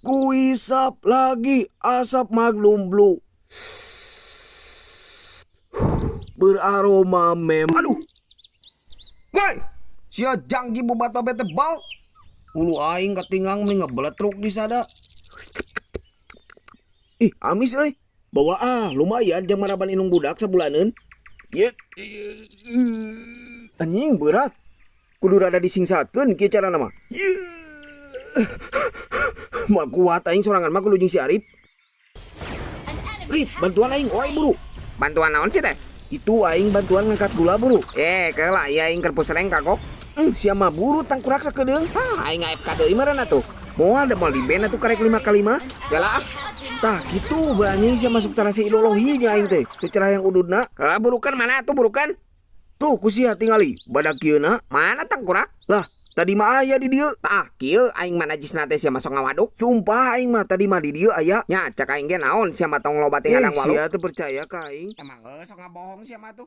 Kuisap lagi asap Magnum Blue. Beraroma mem. Aduh. Woi, sia janggi bobat babe tebal. Ulu aing katingang meni ngebeletruk di sada. Ih, amis euy. Bawa ah, lumayan jang maraban indung budak sabulaneun. Ye. Anjing berat. Kudu rada disingsatkeun kieu carana mah. Ye. Moal kuat aing sorangan mah kudu jeung si Arif. Rip, bantuan aing oi buru. Bantuan naon sih teh? Itu aing bantuan ngangkat gula buru. Eh, keula ieu aing keur pusreng kagok. Sia mah buru tangkurak sakedeung. Ah, aing AFK deui meureun atuh. Moal da moal di band atuh karek 5 kali 5. Geula ah. Tah kitu ba anjing sia masuk tarasi ideologi nya aing teh. Teu cara yang ududna. Heeh, burukeun mana atuh burukeun? Tuh ku sia tingali badak kieu na. Mana tangkurak? Lah, tadi mah aya di dieu. Tah kieu aing mah najisna teh sia masuk ngawaduk. Sumpah aing mah tadi mah di dieu aya. Nya cek aing ge naon sia mah tong loba teh Eh, ngadang walu. sia teu percaya ka aing. Emang geus sok ngabohong sia mah tuh.